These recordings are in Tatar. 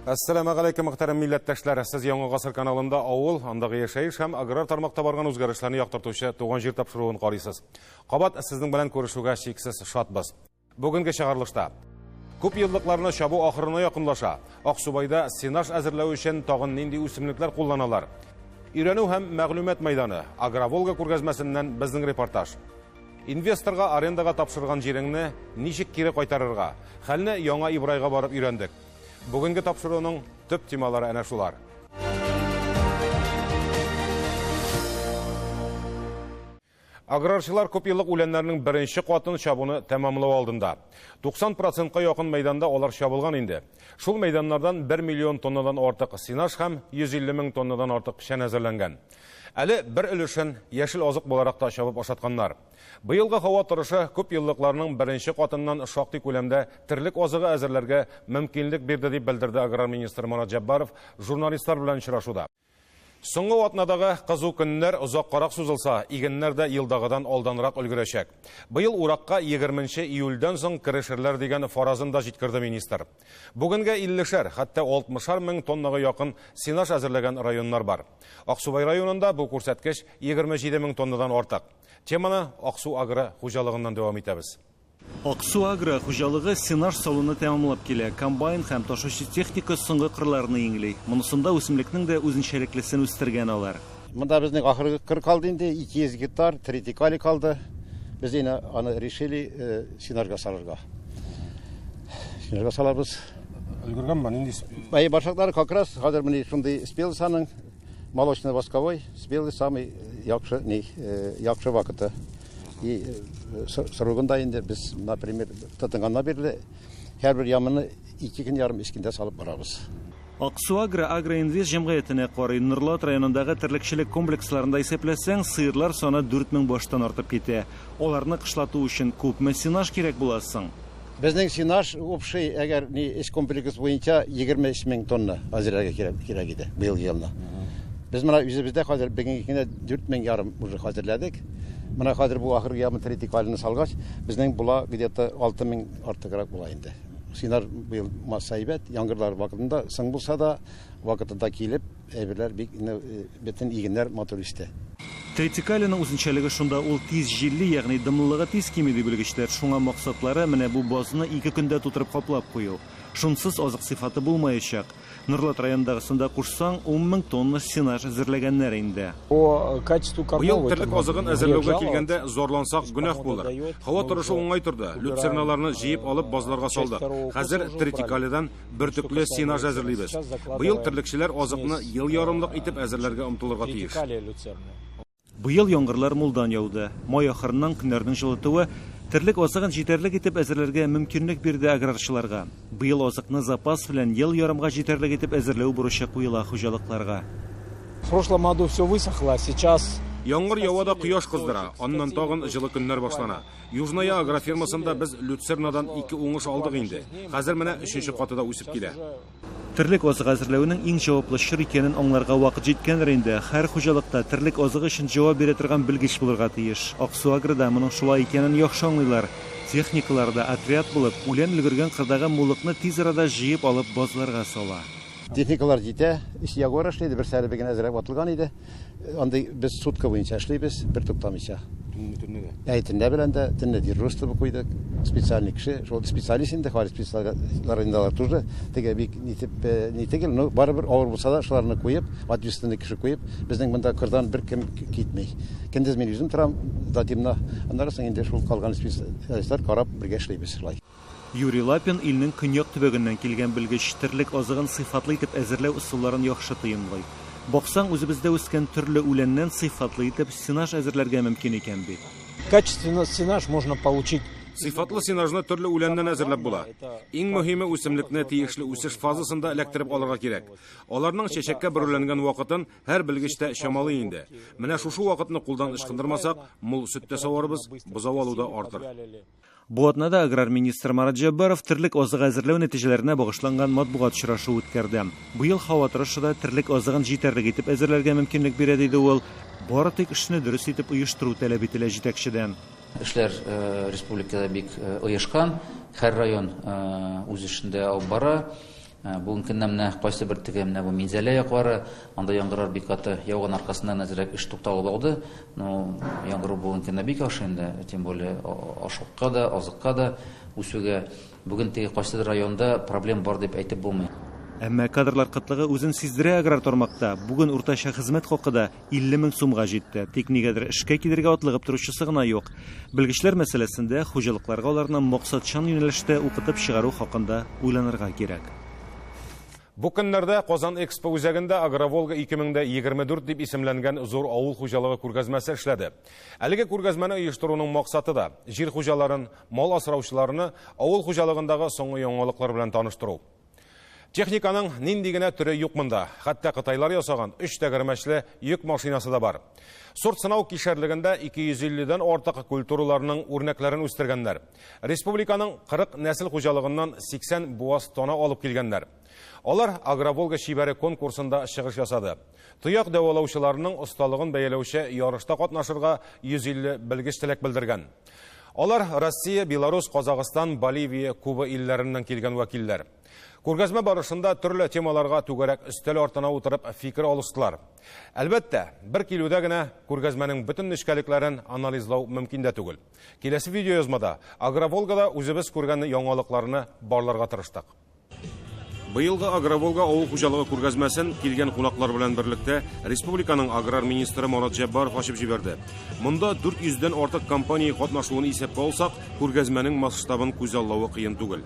Әссәламәгаләйкем, мөхтәрәм милләттәшләр. Сез Яңа гасыр каналында авыл, андагы яшәеш һәм аграр тармакта барган үзгәрешләрне яктыртучы Туган җир тапшыруын карыйсыз. Кабат сезнең белән күрешүгә чиксез шатбыз. Бүгенге чыгарылышта күп еллыкларны чабу ахырына якынлаша. Аксубайда сенаж әзерләү өчен тагын нинди үсемлекләр кулланалар? Өйрәнү һәм мәгълүмат мәйданы. Агроволга күргәзмәсеннән безнең репортаж. Инвесторга арендага тапшырган җиреңне ничек кире кайтарырга? Хәлне Яңа Ибрайга барып өйрәндек. Бүгенге тапшыруның төп темалары әнә шулар. Аграрчылар күп еллык үләннәрнең беренче катын чабуны тәмамлау алдында. 90%-ка якын мәйданда алар чабылган инде. Шул мәйданнардан 1 миллион тоннадан артык сенаж һәм 150 мең тоннадан артык печән әзерләнгән. Әле бер өлешен яшел азык буларак та чабып ашатканнар. Быелгы һава торышы күп еллыкларның беренче катыннан шактый күләмдә терлек азыгы әзерләргә мөмкинлек бирде, дип белдерде аграр министр Марат Җәббаров журналистлар белән очрашуда. Соңгы атнадагы кызу көннәр озаккарак сузылса, игеннәр дә елдагыдан алданрак өлгерәчәк. Быел уракка 20 июльдән соң керешерләр дигән фаразын да җиткерде министр. Бүгенгә 50-шәр, хәтта 60-шар мең тоннага якын сенаж әзерләгән районнар бар. Аксубай районында бу күрсәткеч 27 мең тоннадан артык. Теманы Аксу агро хуҗалыгыннан дәвам итәбез. Аксу агро хуҗалыгы сенаж салуны тәмамлап килә. Комбайн һәм ташучы техника соңгы кырларны иңли. Монысында үсемлекнең дә үзенчәлеклесен үстергән алар. Монда безнең ахыргы кыр калды инде, 200 гектар тритикали калды. Без инде аны решили сенажга салырга. Сенажга салабыз. Өлгергәнме? Нинди? Бай башаклары как раз хәзер менә шундый спелый аның молочно-восковой, спелый самый яхшы, не, яхшы вакыты. И срогын да инде без, например, тотынганнан бирле һәрбер яманы 2 көн ярым эчкендә салып барабыз. Аксу агро Агроинвест җәмгыятенә карый. Нурлат районындагы терлекчелек комплексларында исәпләсәң, сыерлар саны 4000 баштан артып китә. Аларны кышлату өчен күпме сенаж кирәк буласың? Безнең сенаж общий, әгәр ни эш комплекс буенча 23 мең тонна әзерләргә кирәк иде быелгы елны. Без менә үзебездә хәзер бүгенге көндә 4 мең ярым уже хәзерләдек. Менә хәзер бу ахыргы ямы тритикалины салгач, безнең була где-то 6 мең артыграк була инде. Сенаж быел масса әйбәт, яңгырлар вакытында соң булса да, вакытында килеп, әйберләр бик, бөтен игеннәр матур үсте. Тритикалиның үзенчәлеге шунда, ул тиз җилле, ягъни дымлылыгы тиз кими ди белгечләр. Шуңа максатлары менә бу базны 2 көндә тутырып каплап кую. Шунсыз азык сыйфаты булмаячак. Нурлат районындагысында кушсаң, 10 мең тонна сенаж әзерләгәннәр инде. По качеству кормовой Быел терлек там азыгын грех әзерләүгә жаловаться. килгәндә зарлансак гөнаһ булыр. Һава торышы уңай торды. Люцерналарны җыеп алып базларга Часть салдык. второго курса Хәзер уже убрали. тритикалидан бөртекле Что сенаж касается әзерлибез. сейчас закладываем Быел терлекчеләр азыкны смесь, ел ярымлык итеп әзерләргә омтылырга тиеш. тритикалия люцерны. Быел яңгырлар мулдан яуды. Май ахырыннан көннәрнең җылытуы терлек азыгын җитәрлек итеп әзерләргә мөмкинлек бирде аграрчыларга. Быел азыкны запас белән ел ярымга җитәрлек итеп әзерләү бурычы куела хуҗалыкларга. В прошлом году все высохло, а сейчас Яңгыр ява да кояш кыздыра, аннан тагын җылы көннәр башлана. Южная агрофирмасында без люцернадан 2 уңыш алдык инде. Хәзер менә 3нче каты да үсеп килә. Терлек азыгы әзерләүнең иң җаваплы чор икәнен аңларга вакыт җиткәндер инде. Һәр хуҗалыкта терлек азыгы өчен җавап бирә торган белгеч булырга тиеш. Аксу агрода моның шулай икәнен яхшы аңлыйлар. Техникалар да отряд булып, үлән өлгергән кырдагы муллыкны тиз арада җыеп алып базларга сала. Техникалар җитә, өч Ягуар эшли иде, бер сәре беген әзрәк ватылган иде. Андый без сутка буенча эшлибез, бер туктамыйча. Төнне дә. Әй, төнлә белән дә, төнлә дежурство куйдык. Специальный кеше, шул специалист инде, хәзер специалистлар инде алар тоже, теге бик нитеп, ни түгел, но барыбер авыр булса да шуларны куеп, ответственный кеше куеп, безнең монда кырдан бер кем китми. Көндез мин үзем торам, до темна. Аннары соң инде шул калган специалистлар карап бергә эшлибез шулай. Юрий Лапин илнең көньяк төбәгеннән килгән белгеч, терлек азыгын сыйфатлы итеп әзерләү ысулларын яхшы тоемлый. Баксаң, үзебездә үскән төрле үләннән сыйфатлы итеп сенаж әзерләргә мөмкин икән бит. Качественный сенаж можно получить. Сыйфатлы сенажны төрле үләннән әзерләп була. Иң мөһиме үсемлекне тиешле үсеш фазасында эләктереп алырга кирәк. Аларның чәчәккә бөреләнгән вакытын һәр белгеч тә чамалый инде. Менә шушы вакытны кулдан ычкындырмасак, мул сөт тә саварбыз, бозау алу да артыр. Бу атнада аграр министр Марат Җәббаров терлек азыгы әзерләү нәтиҗәләренә багышланган матбугат очрашуы үткәрде. Быел һава торышы да терлек азыгын җитәрлек итеп әзерләргә мөмкинлек бирә, диде ул. Бары тик эшне дөрес итеп оештыру таләп ителә җитәкчедән. Эшләр республикада бик оешкан, һәр район үз эшендә алып бара. Бүгенге көндә менә кайсы бер теге менә бу Минзәлә яклары, анда яңгырлар бик каты яуган аркасында әзрәк эш тукталып алды. Но яңгыр бүгенге көндә бик яхшы инде, тем более ашлыкка да, азыкка да үсүгә. Бүген теге кайсыдыр районда проблем бар дип әйтеп булмый. Әмма кадрлар кытлыгы үзен сиздерә аграр тармакта. Бүген уртача хезмәт хакы да 50 мең сумга җитте. Тик нигәдер эшкә килергә атлыгып торучысы гына юк. Белгечләр мәсьәләсендә хуҗалыкларга аларны максатчан юнәлештә укытып чыгару хакында уйланырга кирәк. Бу көннәрдә Казан Экспо үзәгендә Агроволга 2024 дип исемләнгән зур авыл хуҗалыгы күргәзмәсе эшләде. Әлеге күргәзмәне оештыруның максаты да җир хуҗаларын, мал асраучыларны авыл хуҗалыгындагы соңгы яңалыклар белән таныштыру. Техниканың нинди генә төре юк монда. Хәтта кытайлар ясаган 3 тәгәрмәчле йөк машинасы да бар. Сорт сынау кишәрлегендә 250-дән артык культураларның үрнәкләрен үстергәннәр. Республиканың 40 нәсел хуҗалыгыннан 80 буаз тона алып килгәннәр. Алар Агроволга чибәре конкурсында чыгыш ясады. Тояк дәвалаучыларының осталыгын бәяләүче ярышта катнашырга 150 белгеч теләк белдергән. Алар Россия, Беларусь, Казахстан, Боливия, Куба илләреннән килгән вәкилләр. Күргәзмә барышында төрле темаларга түгәрәк өстәл артына утырып фикер алыштылар. Әлбәттә, бер килүдә генә күргәзмәнең бөтен нечкәлекләрен анализлау мөмкин дә түгел. Киләсе видеоязмада Агроволгада үзебез күргән яңалыкларны барларга тырыштык. Быелгы Агроволга авыл хуҗалыгы күргәзмәсен килгән кунаклар белән берлектә республиканың аграр министры Марат Җәббаров ачып җибәрде. Монда 400-дән артык компания катнашуын исәпкә алсак, күргәзмәнең масштабын күзаллавы кыен түгел.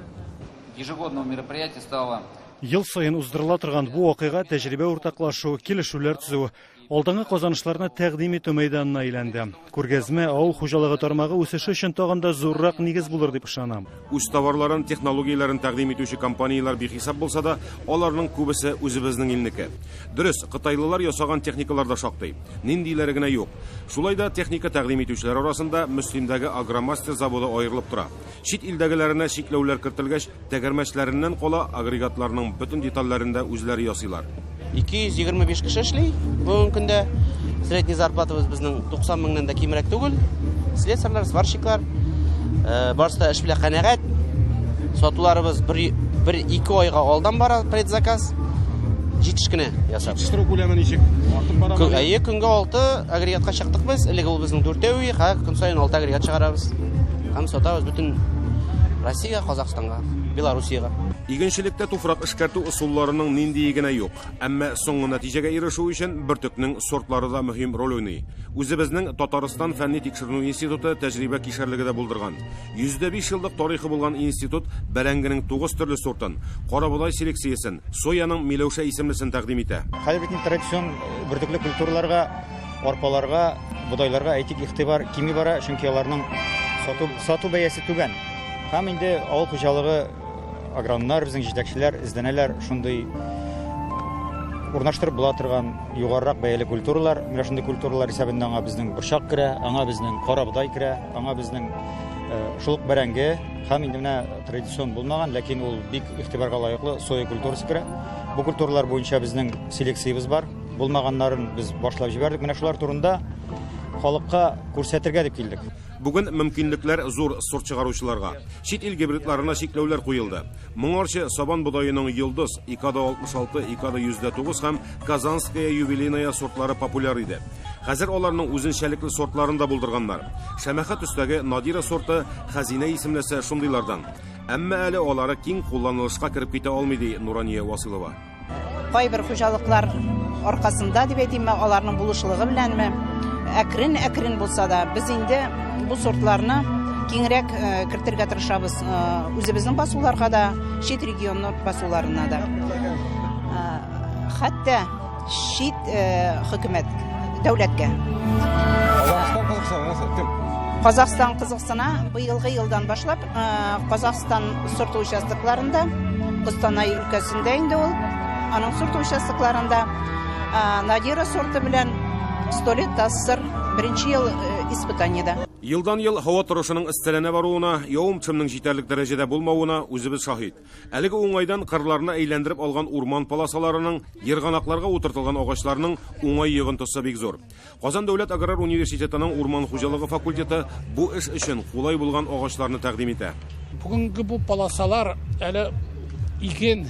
Ежегодного мероприятия стало Ел саен уздырыла торган бу вакыйга тәҗрибә уртаклашу, килешүләр төзү, алдынгы казанышларны тәкъдим итү мәйданына әйләнде. Күргәзмә авыл хуҗалыгы тармагы үсеше өчен тагын да зуррак нигез булыр дип ышанам. Үз товарларын, технологияләрен тәкъдим итүче компанияләр бихисап булса да, аларның күбесе үзебезнең илнеке. Дөрес, кытайлылар ясаган техникалар да шактый. Ниндиләре генә юк. Шулай да техника тәкъдим итүчеләр арасында Мөслимдәге Агромастер заводы аерылып тора. Чит илдәгеләренә чикләүләр кертелгәч, тәгәрмәчләреннән кала агрегатларның бөтен детальләрен дә үзләре ясыйлар. 225 кеше эшли бүгенге көндә. Средний зарплатабыз безнең 90 меңнән дә кимрәк түгел. Слесарьлар, сварщиклар, барысы да эш белән канәгать. Сатуларыбыз бер-ике айга алдан бара предзаказ. Җитеш кенә ясап. Җитештерү күләме ничек? Артып барамы? Әйе, көнгә 6 агрегатка чыктык без. Элек ул безнең 4 үй, хәзер көн саен 6 агрегат чыгарабыз. Һәм сатабыз бөтен Россия, Казахстанга, Белоруссиягә. Игенчелектә туфрак эшкәртү ысулларының ниндие генә юк. Әмма соңгы нәтиҗәгә ирешү өчен бөртекнең сортлары да мөһим роль уйный. Үзебезнең Татарстан фәнни тикшеренү институты тәҗрибә кишәрлеге дә булдырган. 105 еллык тарихы булган институт бәрәңгенең 9 төрле сортын, карабодай селекциясен, сояның миләүшә исемлесен тәкъдим итә. Хәзер бит традицион бөртекле культураларга, арпаларга, бодайларга әйтик игътибар кими бара, чөнки аларның сату бәясе түбән. Һәм инде авыл хуҗалыгы агрономнар, безнең җитәкчеләр эзләнәләр шундый урнаштырып була торган югарырак бәяле культуралар. Менә шундый культуралар исәбендә аңа безнең борчак керә, аңа безнең карабодай керә, аңа безнең шул ук бәрәңге һәм инде менә традицион булмаган, ләкин ул бик игътибарга лаеклы соя культурасы керә. Бу культуралар буенча безнең селекциябез бар. Булмаганнарын без башлап җибәрдек. Менә шулар турында халыкка күрсәтергә дип килдек. Бүген мөмкинлекләр зур сорт чыгаручыларга. Чит ил гибридларына чикләүләр куелды. Моңарчы сабан бодаеның Йолдыз, Икада 66, Икада 109 һәм Казанская юбилейная сортлары популяр иде. Хәзер аларның үзенчәлекле сортларын да булдырганнар. Шәмәхә төстәге Надира сорты Хәзинә исемлесе шундыйлардан. Әмма әле алары киң кулланылышка кереп китә алмый, ди Нурания Василова. Кайбер хуҗалыклар аркасында дип әйтимме, аларның булышлыгы беләнме, әкрен-әкрен булса да, без инде бу сортларны киңрәк кертергә тырышабыз, үзебезнең басуларга да, чит регионнар басуларына да. Хәтта чит хөкүмәт, дәүләткә. Казахстан, Казахстана быелгы елдан башлап, Казахстан сорт участокларында, Костанай өлкәсендә инде ул, аның сорт участокларында Надира сорты белән 100 лет ТАССР беренче ел испытаниедә. Елдан ел һава торышының эсселәнә баруына, явым-төшемнең җитәрлек дәрәҗәдә булмавына үзебез шаһит. Әлеге уңайдан кырларны әйләндереп алган урман полосаларының, ерганакларга утыртылган агачларның уңай йогынтысы бик зур. Казан дәүләт аграр университетының урман хуҗалыгы факультеты бу эш өчен кулай булган агачларны тәкъдим итә. Бүгенге бу полосалар әле иген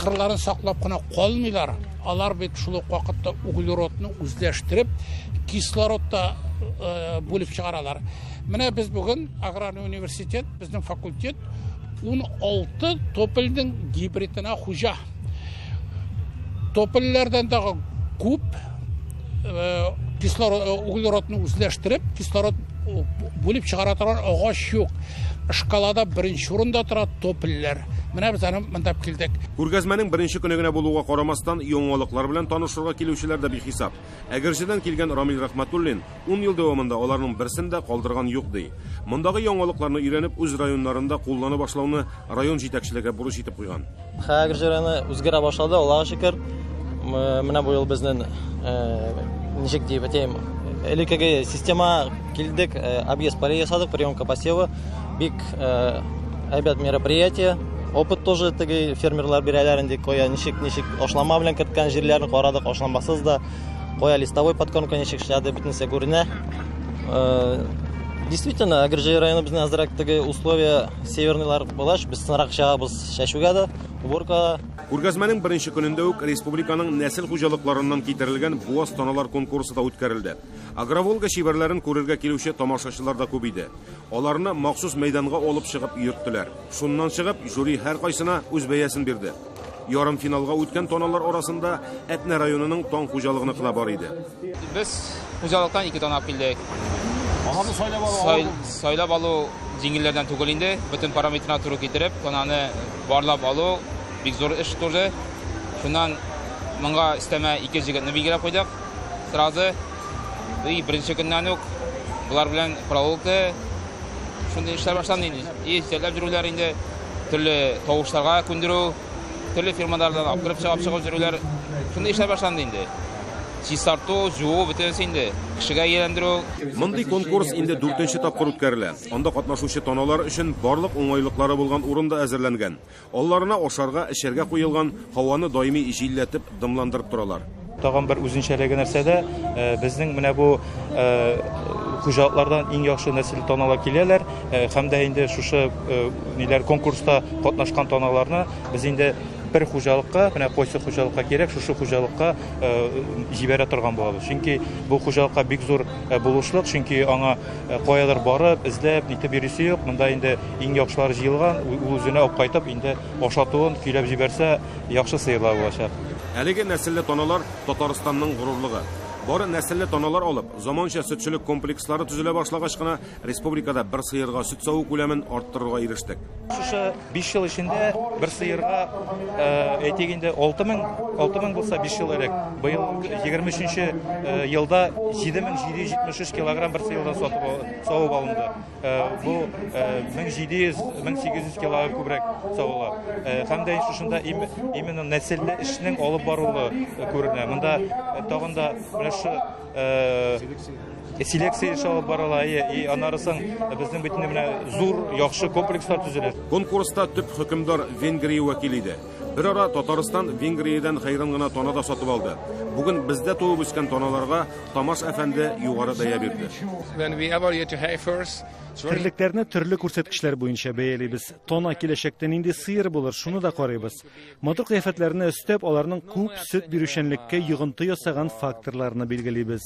Кырларын саклап кына калмыйлар, алар бит шул ук вакытта углеродны үзләштереп, кислород та бүлеп чыгаралар. Менә без бүген аграрный университет, безнең факультет 16 топольнең гибридына хуҗа. Топольләрдән тагы күп кислород, углеродны үзләштереп, кислород бүлеп чыгара торган агач юк. Шкалада беренче урында тора топольләр. Менә без аны монда килдек. Күргәзмәнең беренче көне генә булуга карамастан, яңалыклар белән танышырга килүчеләр дә бихисап. Әгерҗедән килгән Рамил Рахматуллин 10 ел дәвамында аларның берсен дә калдырган юк ди. Мондагы яңалыкларны өйрәнеп, үз районнарында куллана башлауны район җитәкчелеге бурыч итеп куйган. Әгерҗе районы үзгәрә башлады, Аллага шөкер. Менә бу ел безнең ничек дип әйтәем, элеккеге система килдек, объезд полей ясадык, приемка посева. Бик әйбәт мероприятие. Опыт тоже теге фермерлар бирәләр инде, кая ничек ничек ашлама белән керткән җирләрне карадык, ашламасыз да, кая листовой подкормка ничек эшләде, бөтенесе күренә. Действительно, Әгерҗе районы безнең әзрәк теге условия северныйлар булгач, без соңрак чыгабыз чәчүгә дә, уборкага. Күргәзмәнең беренче көнендә үк республиканың нәсел хуҗалыкларыннан китерелгән буаз таналар конкурсы да үткәрелде. Агроволга чибәрләрен күрергә килүче тамашачылар да күп иде. Аларны махсус мәйданга алып чыгып йөрттеләр. Шуннан чыгып, жюри һәр кайсына үз бәясен бирде. Ярым финалга үткән таналар арасында Әтнә районының Таң хуҗалыгыныкы да бар иде. Без хуҗалыктан 2 тана алып килдек. Аларны сайлап алу Сайлап алу җиңелләрдән түгел инде. Бөтен параметрына туры китереп, тананы барлап алу бик зур эш тоже. Шуннан моңа өстәмә 2 җегетне билгеләп куйдык. Сразу и беренче көннән үк булар белән прогулка шундый эшләр башланды инде. И җитәкләп йөрүләр инде, төрле тавышларга күндерү, төрле фирмалардан алып кереп чыгып чыгып йөрүләр, шундый эшләр башланды инде. Чистарту, жуу бөтенесе инде, кешегә ияләндерү. Мондый конкурс инде 4нче тапкыр үткәрелә. Анда катнашучы таналар өчен барлык уңайлыклары булган урын да әзерләнгән. Алларына ашарга, эчәргә куелган, һаваны даими җилләтеп, дымландырып торалар. Тагын бер үзенчәлеге нәрсәдә, безнең менә бу хуҗалыклардан иң яхшы нәсел таналар киләләр, һәм дә инде шушы ниләр конкурста катнашкан таналарны без инде бер хуҗалыкка, менә кайсы хуҗалыкка кирәк, шушы хуҗалыкка җибәрә торган булабыз. Чөнки бу хуҗалыкка бик зур булышлык, чөнки аңа каядыр барып, эзләп, нитеп йөрисе юк. Монда инде иң яхшылар җыелган, ул үзенә алып кайтып, инде ашатуын көйләп җибәрсә, яхшы сыерлар булачак. Әлеге нәселле таналар Татарстанның горурлыгы. Бары нәселле таналар алып, заманча сөтчелек комплекслары төзелә башлагач кына республикада бер сыерга сөт саву күләмен арттырырга ирештек. Шушы 5 ел эчендә бер сыерга, әйтик инде, 6000 булса 5 ел элек, быел егерме өченче елда 7773 килограмм бер сыердан савып алынды. Бу 1700, 1800 килограмм күбрәк савыла. Һәм дә шушында именно нәселле эшнең алып баруы күренә. Монда тагын да менә шушы селекция эше алып барыла, и аннары соң безнең бит инде менә зур, яхшы комплекслар төзелә. Конкурста төп хөкемдар Венгрия вәкиле иде. Бер ара Татарстан Венгриядән хәйран гына тана да сатып алды. Бүген бездә туып үскән таналарга Тамаш әфәнде югары бәя бирде. When we evaluate the heifers, Терлекләрне төрле күрсәткечләр буенча бәялибез. Тана киләчәктә нинди сыер булыр, шуны да карыйбыз. Матур кыяфәтләрне өстәп, аларның күп сөт бирүчәнлеккә йогынты ясаган факторларны билгелибез.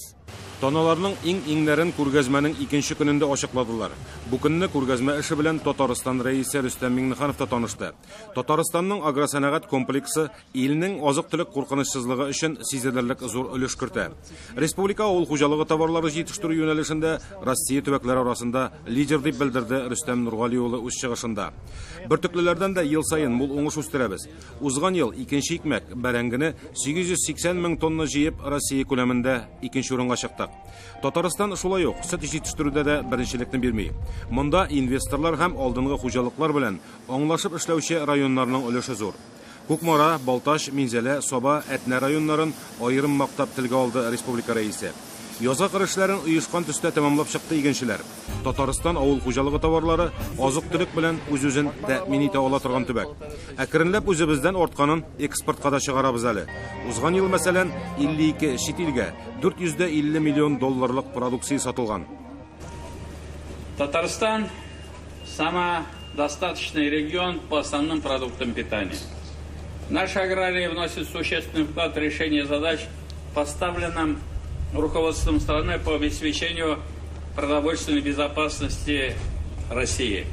Таналарның иң-иңнәрен күргәзмәнең икенче көнендә ачыкладылар. Бу көнне күргәзмә эше белән Татарстан рәисе Рөстәм Миңнеханов та танышты. Татарстанның агросәнәгать комплексы илнең азык-төлек куркынычсызлыгы өчен сизелерлек зур өлеш кертә. Республика авыл хуҗалыгы товарлары җитештерү юнәлешендә Россия төбәкләре арасында лидер дип белдерде Рөстәм Нургали улы үз чыгышында. Бөртеклеләрдән дә ел саен мул уңыш үстерәбез. Узган ел икенче икмәк бәрәңгене 880 мең тонна җыеп Россия күләмендә икенче урынга чыктык. Татарстан шулай ук сөт җитештерүдә дә беренчелекне бирми. Монда инвесторлар һәм алдынгы хуҗалыклар белән аңлашып эшләүче районнарның өлеше зур. Кукмара, Балтач, Минзәлә, Саба, Әтнә районнарын аерым мактап телгә алды республика рәисе. Язгы кыр эшләрен оешкан төстә тәмамлап чыкты игенчеләр. Татарстан авыл хуҗалыгы товарлары азык-төлек белән үз-үзен тәэмин итә ала торган төбәк. Әкренләп үзебездән артканын экспортка да чыгарабыз әле. Узган ел, мәсәлән, 52 чит илгә 450 миллион долларлык продукция сатылган. Татарстан самодостаточный регион по основным продуктам питания. Наши аграрии вносят существенный вклад в решение задач, поставленным руководством страны по обеспечению продовольственной безопасности России.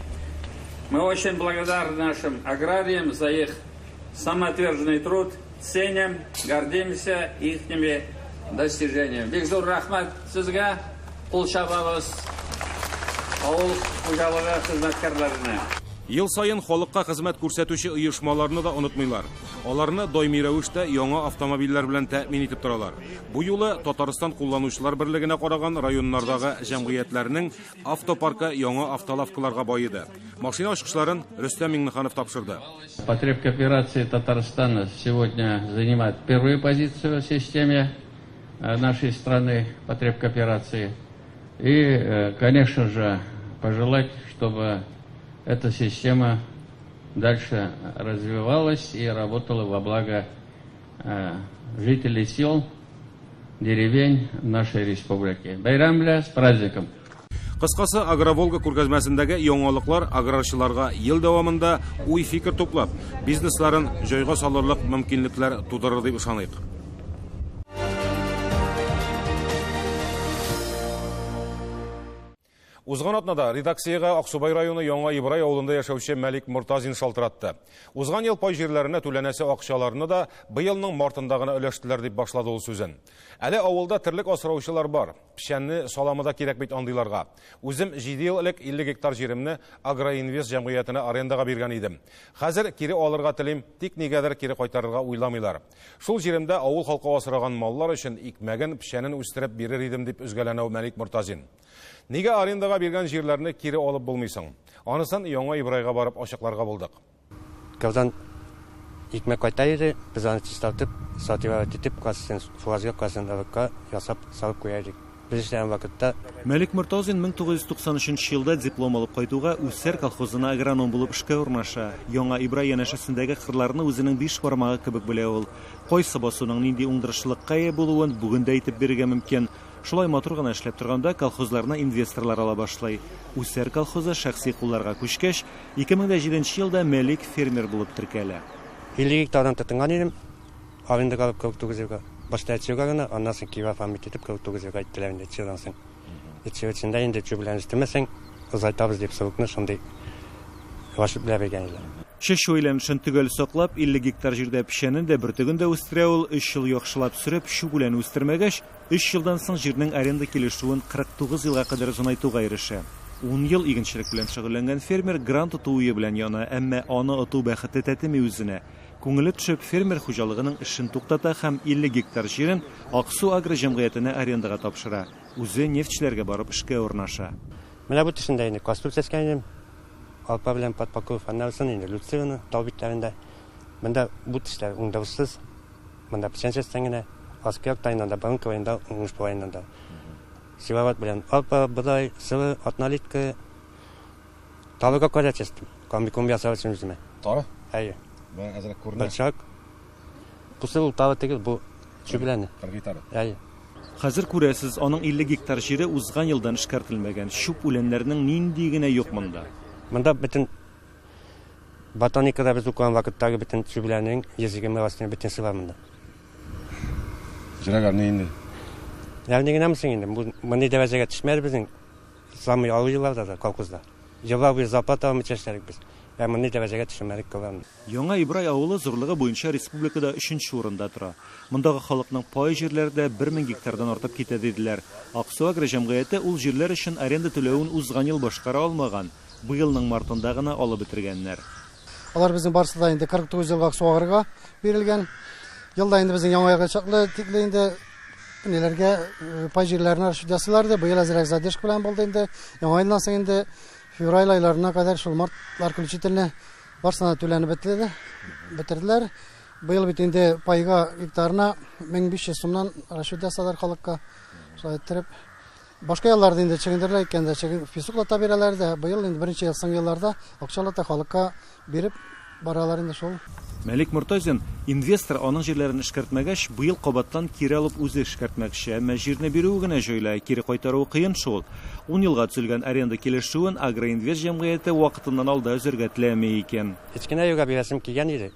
Мы очень благодарны нашим аграриям за их самоотверженный труд, ценим, гордимся ихними достижениями. Бик зур рәхмәт сезгә, кул чабабыз авыл хуҗалыгы хезмәткәрләренә. Ел саен халыкка хезмәт күрсәтүче оешмаларны да онытмыйлар. Аларны даими рәвештә яңа автомобильләр белән тәэмин итеп торалар. Бу юлы Татарстан кулланучылар берлегенә караган районнардагы җәмгыятьләрнең автопаркы яңа автолавкаларга баеды. Машина ачкычларын Рөстәм Миңнеханов тапшырды. Потребкооперация Татарстана сегодня занимает первую позицию в системе нашей страны потребкооперации. И, конечно же, пожелать, чтобы эта система дальше развивалась и работала во благо жителей сел, деревень нашей республики. Бәйрәм белән, с праздником! Кыскасы, Агроволга күргәзмәсендәге яңалыклар аграрчыларга ел дәвамында уй-фикер туплап, бизнесларын җайга салырлык мөмкинлекләр тудырыр дип ышаныйк. Узган атнада редакциягә Аксубай районы Яңа Ибрай авылында яшәүче Мәлик Мортазин шалтыратты. Узган ел пай җирләренә түләнәсе акчаларны да быелның мартында гына өләштеләр дип башлады ул сүзен. Әле авылда терлек асраучылар бар. Печәнне, саламы да кирәк бит андыйларга. Үзем 7 ел элек 50 гектар җиремне Агроинвест җәмгыятенә арендага биргән идем. Хәзер кире алырга телим, тик нигәдер кире кайтарырга уйламыйлар. Шул җиремдә авыл халкы асраган маллар өчен икмәген, печәнен үстереп бирер идем дип өзгәләнә Мәлик Мортазин. Нигә арендага биргән җирләрне кире алып булмыйсың? Анысын Яңа Ибрайга барып ачыкларга булдык. Кавдан икмәк кайта иде, без аны чистартып, сатып итеп, касын фуазга, касын авыкка ясап салып куя идек. Без эшләгән вакытта Мәлик Мортазин 1993 елда диплом алып кайтуга Үсәр колхозына агроном булып эшкә урнаша. Яңа Ибрай янәшәсендәге кырларны үзенең 5 бармагы кебек белә ул. Кайсы басуның нинди уңдырышлылыкка ия булуын бүген дә әйтеп бирергә мөмкин. Шулай матур гына эшләп торганда колхозларны инвесторлар ала башлый. Үсәр колхозы шәхси кулларга күчкәч, 2007 елда Мәлик фермер булып теркәлә. 50 гектардан тотынган идем. Арендага алып 49 елга. Башта әтчеүгә генә, аннан соң кире оформить итеп 49 елга әйттеләр инде әтчеүдән соң. Әтчеү эчендә инде әтчеү белән үстермәсәң, озайтабыз дип срокны шундый расчет белән биргән иделәр. Чәчү әйләнешен төгәл саклап, 50 гектар җирдә печәнен дә, бөртеген дә үстерә ул. 3 ел яхшылап сөреп, чүп үләне үстермәгәч, 3 елдан соң җирнең аренда килешүен 49 елга кадәр озынайтуга ирешә. 10 ел игенчелек белән шөгыльләнгән фермер грант оту уе белән яна, әмма аны оту бәхете тәтеми үзенә. Күңеле төшеп, фермер хуҗалыгының эшен туктата һәм 50 гектар җирен Аксу агро җәмгыятенә арендага тапшыра. Үзе нефтьчеләргә барып эшкә урнаша. Менә бу төшендә инде каструп сәскән идем. Алпа белән подпаков аннан инде люцерна тау битләрендә. Монда бу төшләр уңдырышсыз. Монда печән чәчсәң генә, аскы якта инде анда банка инде уңыш була инде анда. Силоват белән алпа, бодай, сылы, атналитка, тавык кадәр чәчтем. Комбикорм ясау өчен үземә. Тары? Әйе. Менә әзрәк күренә. Борчак. Бусы ул тавы түгел, бу чүбеләне. Кыргый тары. Әйе. Хәзер күрәсез, аның 50 гектар җире узган елдан эшкәртелмәгән. Чүп үләннәрнең нинди генә юк монда. Монда бөтен ботаникада без укыган вакыттагы бөтен чүбеләнең 120 растение бөтенесе бар монда. Җирәгәр ни инде? Ни генә мисең инде? Бу мондый дәрәҗәгә төшмәде безнең самый авыр елларда да колхозда. Еллар буе зарплата алмый чәчләдек без. Ә мондый дәрәҗәгә төшмәдек кылган. Яңа Ибрай авылы зурлыгы буенча республикада 3нче урында тора. Мондагы халыкның пай җирләре дә 1000 гектардан артып китә диделәр. Аксу агро җәмгыяте ул җирләр өчен аренда түләвен узган ел башкара алмаган. Быелның мартында гына алып бетергәннәр. Алар безнең барысы да инде 49 елга Аксу агрога бирелгән. Елда инде безнең яңа елга чаклы тикле инде ниләргә пай җирләренә расчет ясыйлар иде. Быел әзрәк задержка белән булды инде. Яңа елдан соң инде февраль айларына кадәр шул мартлар включительно барысына түләнеп бетерделәр. Быел бит инде пайга гектарына 1500 сумнан расчет ясадылар халыкка. Шулай иттереп, башка елларда инде чөгендерләр икән дә, песоклата бирәләр дә. Быел инде беренче ел соңгы елларда акчалата халыкка биреп баралар инде шул. Мәлик Мортазин инвестор аның җирләрен эшкәртмәгәч, быел кабаттан кире алып үзе эшкәртмәкче. Әмма җирне бирүе генә җайлы, кире кайтаруы кыен шул. 10 елга төзелгән аренда килешүен Агроинвест җәмгыяте вакытыннан алда өзәргә теләми икән. Кечкенә юлга бирәсем килгән иде.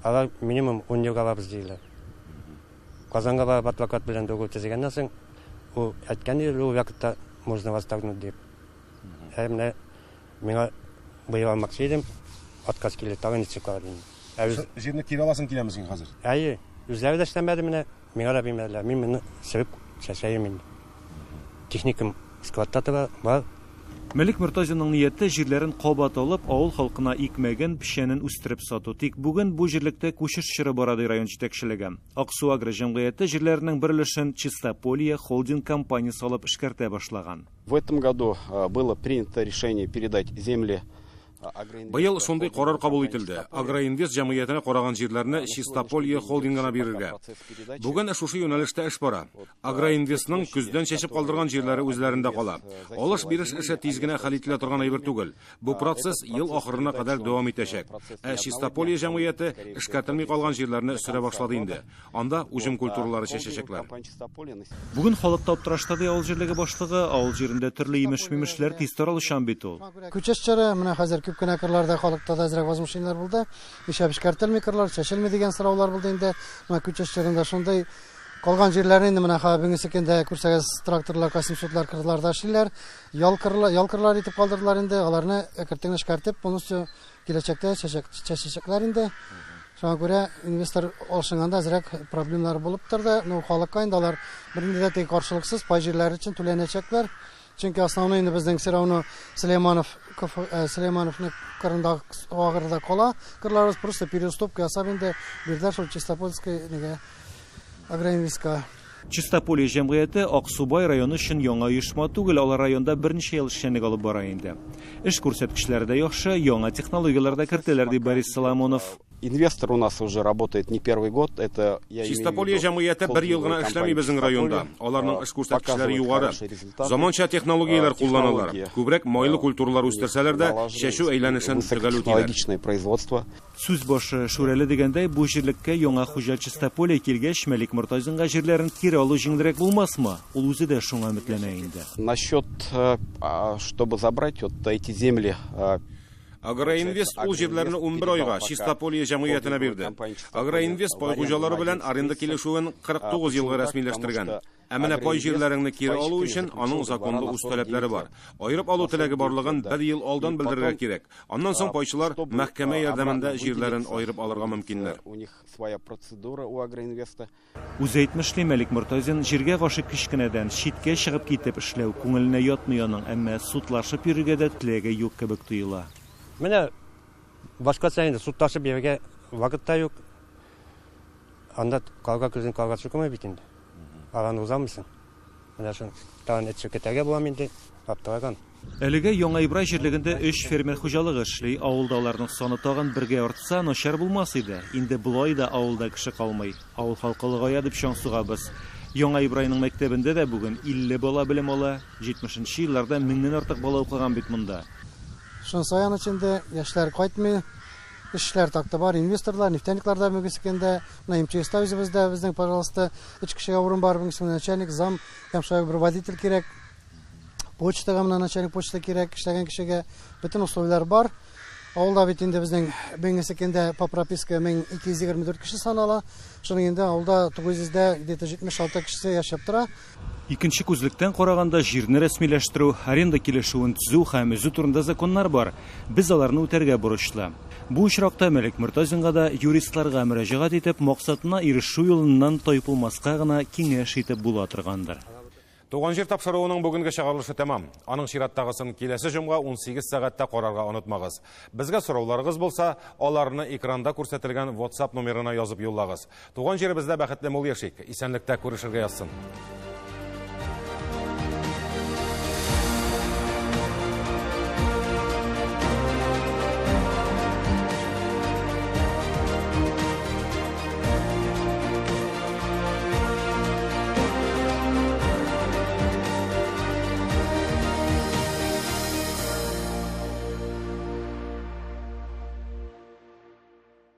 Алар минимум 10 елга алабыз диделәр. Казанга барып адвокат белән договор төзегәннән соң, ул әйткән иде, ул вакытта можно восторгнуть дип. Ә менә миңа быел алмакчы идем, отказ килде, тагын ничек карар инде. Ә үз Җирне кире аласың киләме син хәзер? Әйе, үзләре дә эшләмәде менә, миңа да бирмәделәр. Мин моны сөреп чәчәем инде. Техникам складта тора, бар. Мәлик Мортазинның нияте җирләрен кабат алып, авыл халкына икмәген, печәнен үстереп сату. Тик бүген бу җирлектә күчеш чоры бара, ди район җитәкчелеге. Аксу Агро җәмгыяте җирләренең бер өлешен Чистополье холдинг компаниясе алып эшкәртә башлаган. В этом году было принято решение передать земли. Быел шундый карар кабул ителде. Агроинвест җәмгыятенә караган җирләрне Чистополье холдингына бирергә. Бүген шушы юнәлештә эш бара. Агроинвестның көздән чәчеп калдырган җирләре үзләрендә кала. Алыш-биреш эше тиз генә хәл ителә торган әйбер түгел. Бу процесс ел ахырына кадәр дәвам итәчәк. Ә Чистополье җәмгыяте эшкәртелми калган җирләрне сөрә башлады инде. Анда уҗым культуралары чәчәчәкләр. Бүген халык та аптырашта, ди авыл җирлеге башлыгы. Авыл җирендә төрле имеш-мимешләр тиз таралучан бит ул. Күчеш чоры, менә хәзер күп кенә кырларда халыкта да әзрәк возмущениеләр булды. Нишләп эшкәртелми кырлар, чәчелми дигән сораулар булды инде. Менә күчеш чорында шундый калган җирләрне инде менә бүгенге көндә күрсәгез, тракторлар, космосотлар кырларда эшлиләр. Ял кырлар, ял кырлар итеп калдырдылар инде. Аларны әкрен эшкәртеп, полностью киләчәктә чәчәчәкләр инде. Шуңа күрә инвестор алышынганда әзрәк проблемалар булып торды. Ну, халыкка инде алар бернинди дә теге каршылыксыз пай җирләре өчен түләнәчәкләр. Чөнки основной инде безнең все равно Сөләйманов, Сөләймановны кырында агырда кала. Кырларыбыз просто переуступка ясап инде бирделәр шул Чистопольский нигә Агроинвестка. Чистополье җәмгыяте Аксубай районы өчен яңа оешма түгел, алар районда берничә ел эшчәнлек алып бара инде. Эш күрсәткечләре дә яхшы, яңа технологияләр дә кертәләр, ди Борис Соломонов. Инвестор у нас уже работает не первый год. Это я имею в Чистополье виду җәмгыяте бер ел гына эшләми безнең районда. Аларның эш күрсәткечләре югары. Заманча технологияләр кулланалар. Күбрәк майлы культуралар үстерсәләр дә, чәчү әйләнешен төгәл үтиләр. Технологичное производство. Сүз башы Шүрәле дигәндәй, бу җирлеккә яңа хуҗа Чистополье килгәч, Мәлик Мортазинга җирләрен кире алу җиңелрәк булмасмы? Ул үзе дә шуңа өметләнә инде. Насчет, чтобы забрать вот эти земли, Агроинвест ул җирләрне 11 айга Чистополье җәмгыятенә бирде. Агроинвест пай хуҗалары белән аренда килешүен 49 елга рәсмиләштергән. Ә менә пай җирләреңне кире алу өчен аның законлы үз таләпләре бар. Аерып алу теләге барлыгын бер ел алдан белдерергә кирәк. Аннан соң пайчылар мәхкәмә ярдәмендә җирләрен аерып алырга мөмкиннәр. У них своя процедура у Агроинвеста. Үзе әйтмешли, Мәлик Мортазин җиргә гашыйк кечкенәдән читкә чыгып китеп эшләү күңеленә ятмый аның, әмма судлашып йөрергә дә теләге юк кебек тоела. Менә башкача инде судлашып йөрергә вакыт та юк. Анда карга күзен карга чукымый бит инде. Араны узамыйсың. Менә шул тагын эт кетәргә булам инде, аптыраган. Әлегә Яңа Ибрай җирлегендә 3 фермер хуҗалыгы эшли. Авылда аларның саны тагын бергә артса, начар булмас иде. Инде болай да авылда кеше калмый. Авыл халкы олыгая дип чаң сугабыз. Яңа Ибрайның мәктәбендә дә бүген 50 бала белем ала. 70 елларда меңнән артык бала укыган бит монда. Шунысы аяныч инде, яшьләр кайтмый, эшләр такты бар, инвесторлар, нефтяниклар да бүгенге көндә, менә МЧСта үзебездә безнең, пожалуйста, өч кешегә урын бар, бүгенге көндә начальник, зам, һәм шулай бер водитель кирәк. Почтага менә начальник почта кирәк, эшләгән кешегә бөтен условияләр бар. Авылда бит инде безнең бүгенге көндә по прописке 1224 кеше санала. Шуның инде авылда 900дә где-то 76 кешесе яшәп тора. Икенче күзлектән караганда җирне рәсмиләштерү, аренда килешүен төзү һәм өзү турында законнар бар. Без аларны үтәргә бурычлы. Бу очракта Мәлик Мортазинга да юристларга мөрәҗәгать итеп, максатына ирешү юлыннан тайпылмаска гына киңәш итеп була торгандыр. Туган җир тапшыруының бүгенге чыгарылышы тәмам. Аның чираттагысын киләсе җомга 18 сәгатьтә карарга онытмагыз. Безгә сорауларыгыз булса, аларны экранда күрсәтелгән WhatsApp номерына язып юллагыз. Туган җиребездә бәхетле мул яшик. Исәнлектә күрешергә язсын.